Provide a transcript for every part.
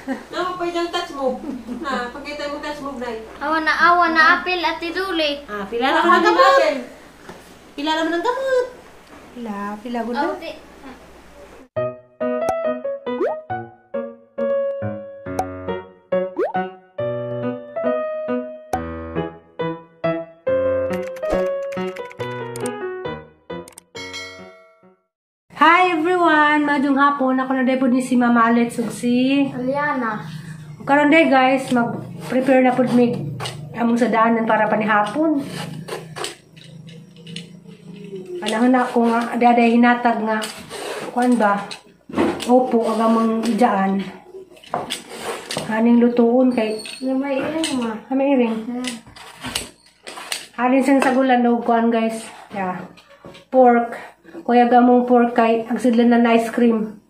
Nama pa yung touch move. Na, pagkita mo touch move na. Awa na apil at iduli. Ah, pila na ng gamot. Pila naman ng gamot. Pila, pila gud na. Hi everyone! Maayong hapon. Ako na day pod ni si Mama Alet ug si Aliana. Karon day guys, mag-prepare na pod mig among sa daanan para panihapon. Panahon na ako nga daday hinatag nga kuan ba? Opo ang among ijaan. Haning lutuon kay may iring ma. May iring. Halin siyang sagulan og kuan guys. Yeah. Pork. Kuya gamong pork kay ang sidlan na ice cream.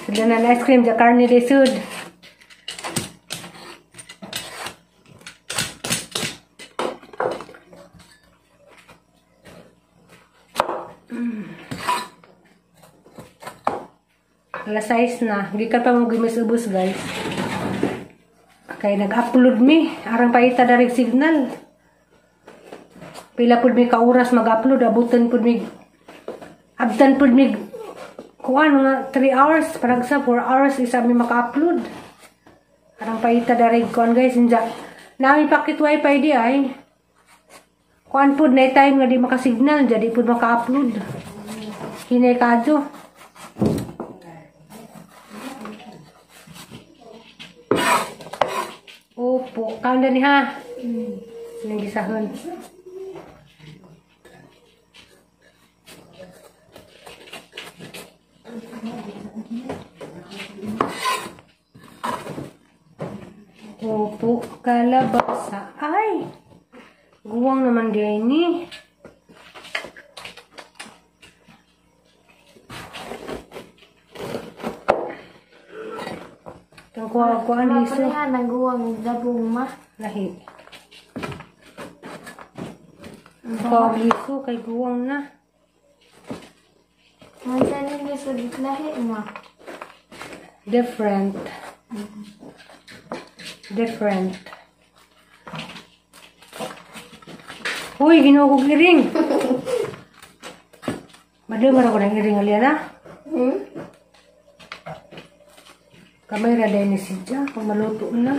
Sidlan na ice cream ja carne de sud. Alas 6 na. Gikan pa mo gimis ubos guys. Kay nag-upload mi arang paita direct signal. Pila pud mi ka oras mag-upload, abutan pud mi abtan pud mi kuan mga 3 hours, parang sa 4 hours isa mi maka-upload. Arang paita direct kuan guys, inja. Nami packet wifi di ay. Kuan pud na time nga di maka-signal, jadi pud maka-upload. Hinay kadyo. Opo, kaon ni ha. Nang gisahon. Opo, kalabasa. Ay! Guwang naman din ni. Itong kuha-kuhaan liso. Mapareha ng guwang dabong ma. Lahi. Kuha liso kay guwang na. Mansa ninyo sa lahi ma. Different. Different. Uy, ginoo kong iring. Madumar ako ng iring, Aliana. Kamay ra din ni siya kung maluto na.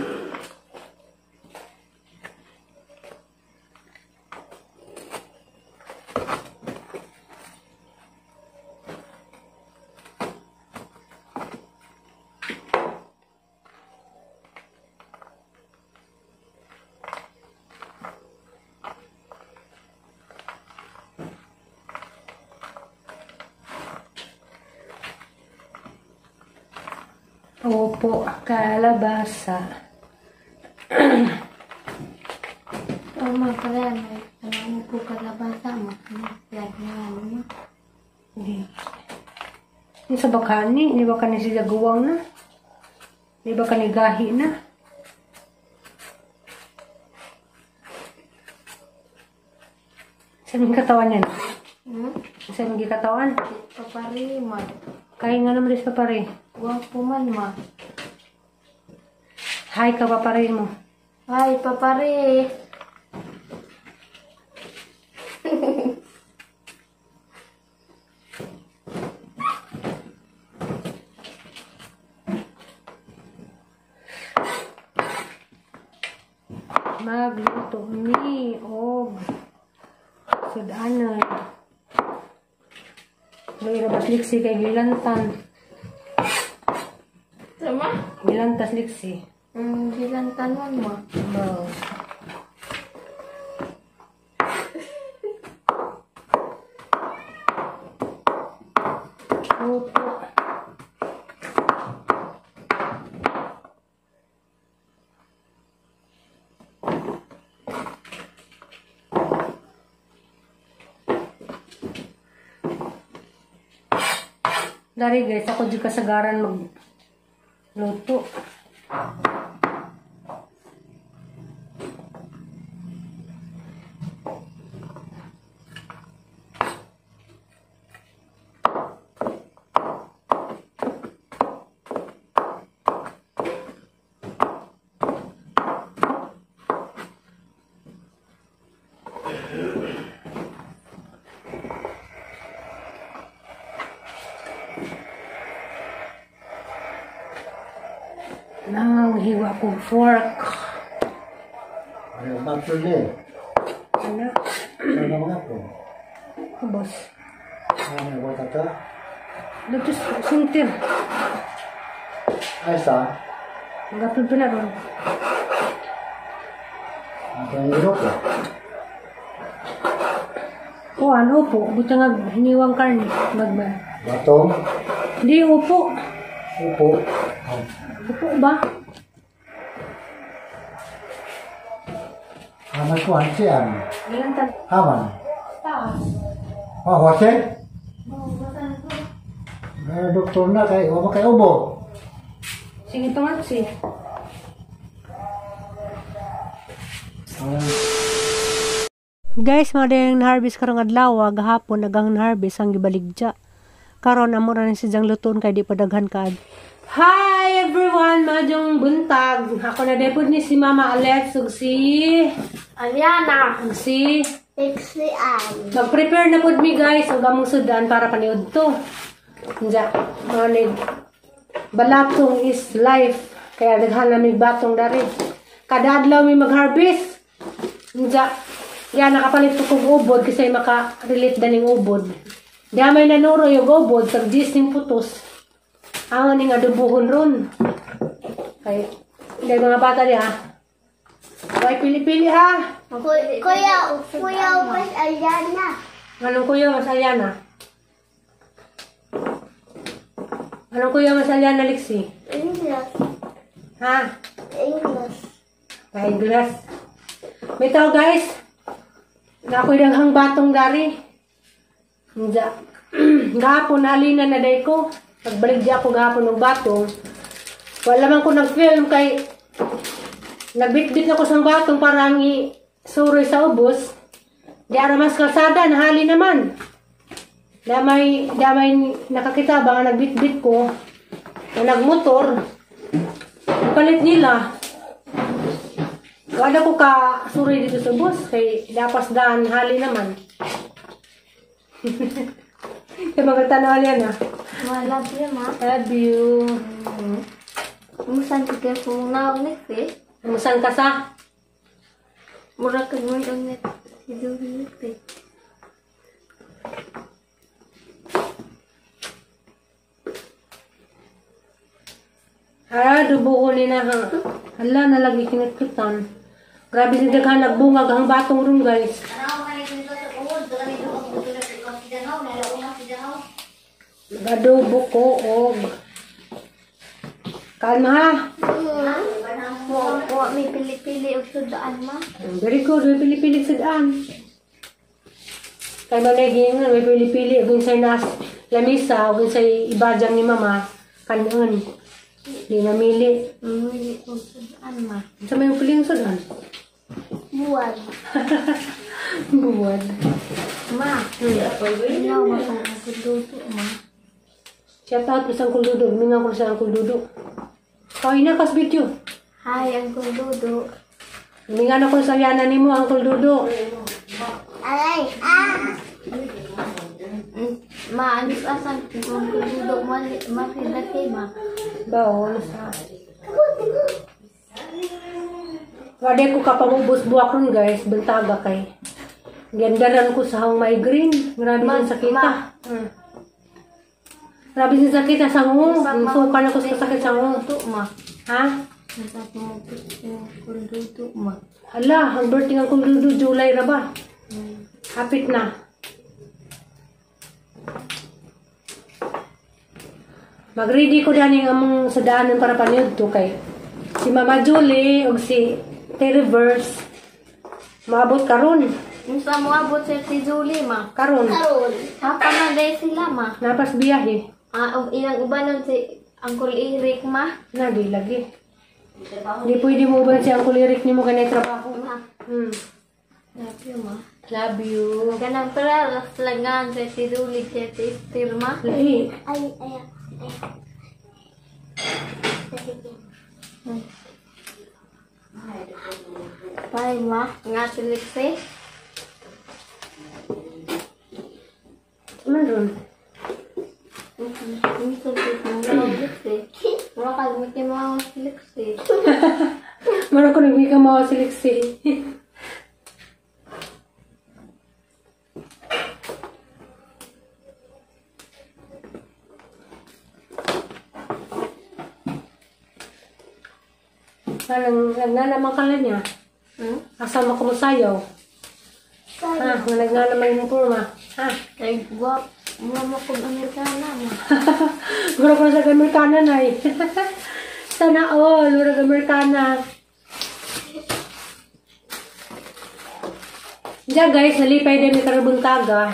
Opo, kalabasa. Tama pala, may alam po kalabasa mo. Hindi. Yung sa bakani, di ba kani siya guwang na? Di ba kani gahi na? Saan yung katawan yan? Saan yung katawan? Papari, ma. Kaya nga naman rin papari. Gwapo man, ma. Hi ka, papari mo. Hi, papari. Magluto mi og sudanan. May rabas liksi kay gilantan. Tama? Gilantas liksi. Gilantan man mo. No. Opo. Dari guys, ako di kasagaran magluto. Nang hiwa ko fork. Ano ba ito niya? Ano? Ano mga po? Boss. Ano ba ito? Dito sintir. Ay sa? Mag-upload pa na ron. Ang grupo. O ano po? Buta nga hiniwang karne. Magba. Batong? Hindi, upo. Upo. Upo ba? Haman ko siyan. Galantan. Haman. Taas. Oh, Jose? Doktor na kay, wa kay ubo. Sige tungat si. Guys, mga dayang na-harvest karong adlaw, gahapon nagang na-harvest ang gibaligya. Karon amo ra ni siyang lutoon kay di pa daghan kaad. Hi everyone, maayong buntag. Ako na depod ni si Mama Alex ug si Aliana. ug si Pixian. Mag-prepare na pud mi guys ug among sudan para paniud to. Unja, mga balatong is life. Kaya daghan na mi batong dari. Kada adlaw mi mag-harvest. Unja, ya nakapalit ko kog ubod kasi maka-relate daning ubod. Di may nanuro yung ubod tag 10 ning putos. Ang ning adobohon ron. Kay dahil mga bata diha. Way pili-pili ha. Kuya, kuya, mas Aliana. Anong kuya mas Aliana? Anong kuya mas Aliana, Lexi? English. Ha? English. Ay, glass. May tao guys. Na ako'y daghang batong dari. Nja. Gahapon, halina na day ko. Pagbalik di ako gahapon ng batong. Wala man ko nag-film kay nagbitbit na ko sa batong para ang isuroy sa ubos. Di ara mas kalsada, nahali naman. Damay nakakita ba nga nagbitbit ko na nagmotor. Palit nila. Wala ko ka suroy dito sa bus kay dapas daan hali naman. Kaya magtanaw yan ah. I love you, ma. Love you. Musan ka kaya kung naulit eh. Musan ka sa? Mura ka mo yung net. Sidulit eh. Ah, dubuko ni na ha. Hala, nalagi kinatkutan. Grabe si daghan nagbungag ang batong room guys. Adobo ko og kalma ha. Wa may pili-pili og sudaan ma. Very good, may pili-pili sudaan. Kay managing may pili-pili ug unsay nas lamisa ug unsay ibajang ni mama kanon. Di namili. Mamili og sudaan ma. Sa may piling sudaan? Buwad. Buwad. Ma. Ilaw ma kung ang ma. Shout out sa Uncle Dudo. Mingaw ko sa Uncle Dudo. Kaya na kas video. Hi, Uncle Dudo. Mingaw na ko sa yana nimo, Uncle Dudo. Aray! Ah! Ma, ano sa asan? Uncle Dudo, makidati ma. Baon sa. Wade ko kapamubos buwak ron guys. Bantaga kay. Gandaran ko sa hang migraine. Grabe sa sakita. Grabe sa sakit sa ngo. Suka na ko sa sakit sa ngo. Ma. Ha? Hala, ang birthday ng Uncle Dudo, July ra ba? Hapit na. Mag-ready ko dani ang among sa daanan para paniud to kay si Mama Julie ug si Terry Verse maabot karon. Unsa moabot si Julie ma? Karon. Karon. Hapa na day sila ma. Napas biyahe. Ah, ilang ubanon si Uncle Eric ma. Na di lagi. Di pwede mo ba si Uncle Eric nimo kay trabaho? Ma. Love you ma. Love you. Ganang pera langan si Julie si Esther ma. Ay. Ay ay. Bye ma. Nga si Lexi. Man ron. Mura ka Mickey Mouse Lexi. Mura ko nag Mickey Mouse Lexi. Alang nagnanaman ka lang niya. Hmm? Asa mo kumusayaw? Ha, nga nagnanaman yung kurma. Ha? Kay guwap. Mura mo kong Amerikana ma. Mura ko sa Amerikana na eh. Sana all, mura Amerikana. Diyan guys, nalipay din may karabuntaga.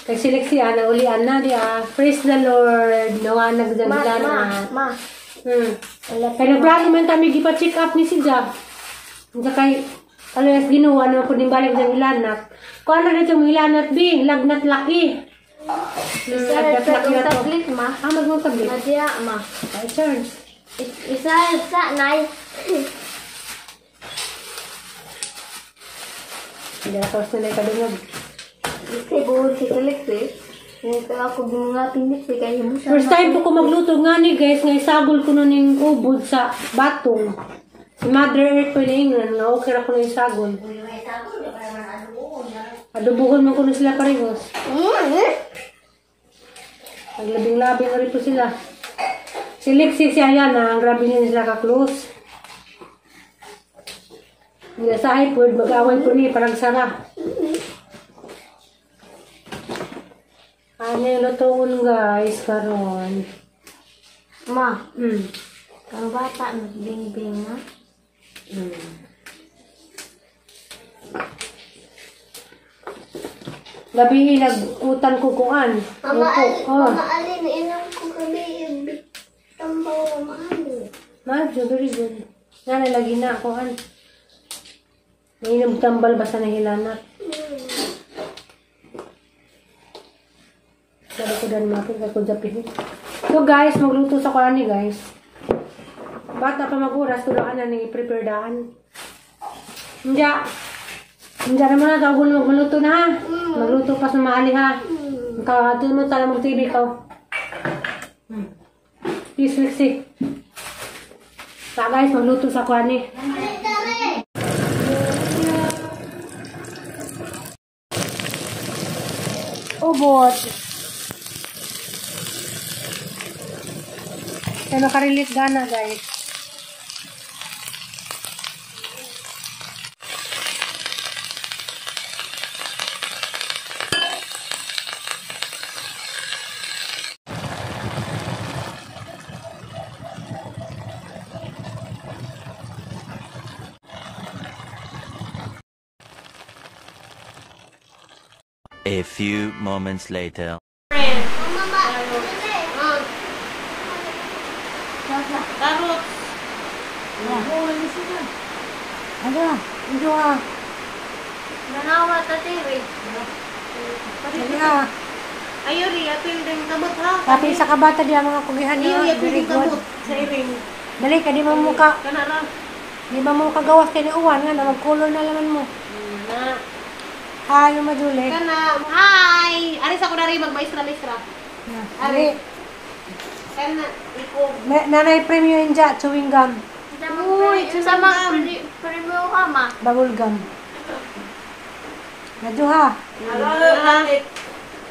Kay sileksiyan, na ulian na diya. Praise the Lord. Nawa nagdaglan Ma, na. ma. Kay nagplano man kami gipa-check up ni si Ja. Diya kay alas ginawa naman po din balik dyan ilanat. Kung ano na itong ilanat, bi, lagnat laki. Lagnat laki na to. Tablet ma. Ah, magmong tablet. Madya ma. Ay, charge. Isa sa nay. Hindi na tapos nila ikadungog. Kasi buhol si Lexi. Kaya ako mga pinit si kay mo siya. First time po ko magluto nga ni guys, nga isagol ko nun yung ubod sa batong. Si Mother Earth ko na ingnan, nga okay ra ko na isagol. Adubuhon man ko na sila parehos. Naglabing-labing na rin po sila. Si Lexi, si Ayana, ang grabe niya sila ka-close. Hindi sa iPod, mag-away po niya, parang sara. Ano yung lutoon guys, karon. Ma, ang bata nagbingbing na. Gabi, nag-utan ko kuan. Mama, Oh. Mama Alin, inom ko gabi tambaw Mama Alin. Ma, very good. Nana, lagi na ako, an. Mainom tambal basta nahilanat. Sabi ko dan mapit ako japihin. So guys, magluto sa kuan ni guys. Bata pa mag-oras, tulaan na nang i-prepare daan. Hindi. Hindi naman na, tawag mo magluto na ha. Magluto pa sa maali ha. Ikaw, mo tala mag-TV ka. Please, Lexi. Sa guys, magluto sa kuan ni. Ubot. Kaya makarelate gana guys. A few moments later. Carrots. Ano? Hindi ha. Nanawa ta TV. Dali ha. Ayo ri, apil din kamot ha. Kapil sa kabata diya mga kugihan Iyo, niyo. apil Very din good. kamot sa iring. Dali ka di mo muka. Kana ra. Di ba mo kagawas kay ni uwan nga na magkulor na laman mo. Na. Hi, Madule. Kana. Hi. Ari sa ko na rin magmaestra-maestra. Ari. Kana ikog. Nanay premium inja chewing gum, Uy, sa gum. Premium ka ma. bubble gum. Nadyo ha. Latik.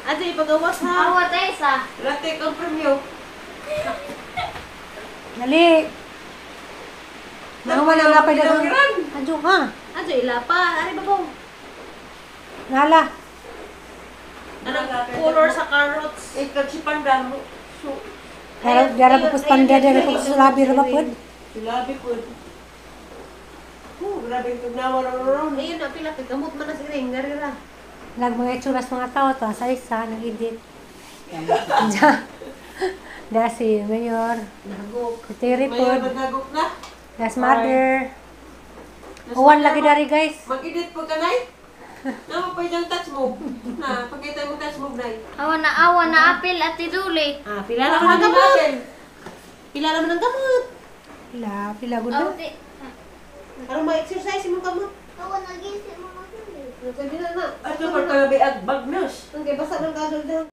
Ate, ipagawas ha. Awa tayo sa. Latik ang premium. Dali. Nahuman ang lapay dagon. Adyo ha. Ate, ilapa. Ari babaw. Nala. Anong color sa carrots? Eh, kagsipandan mo. So, Dara dara po panda dara po sa labi ra ba pod. sulabi po. Oh, grabe yung tugnawa ron. Ayun, apil apil. Kamot man na si Ring. Dari ra. Lag mga itsuras mga tao to sa isa nag-edit. Da si Mayor. Nagok. Si Terry Mayor, pod. nagok na. Das mother. Uwan lagi dari guys. Mag-edit po ka, Nay. Nama pa yung touch move. Na, pagkita mo touch move, Nay. Awa na apil at tiduli. Ah, pila na ng gamot. Pila naman ng gamot. Pila, pila gud. Awa ti. Aron ma-exercise imong gamot. Awa nagisip mo Sabi na na. Ato, pagkalabi at bagnos. Ang kay basa ng kagol daw.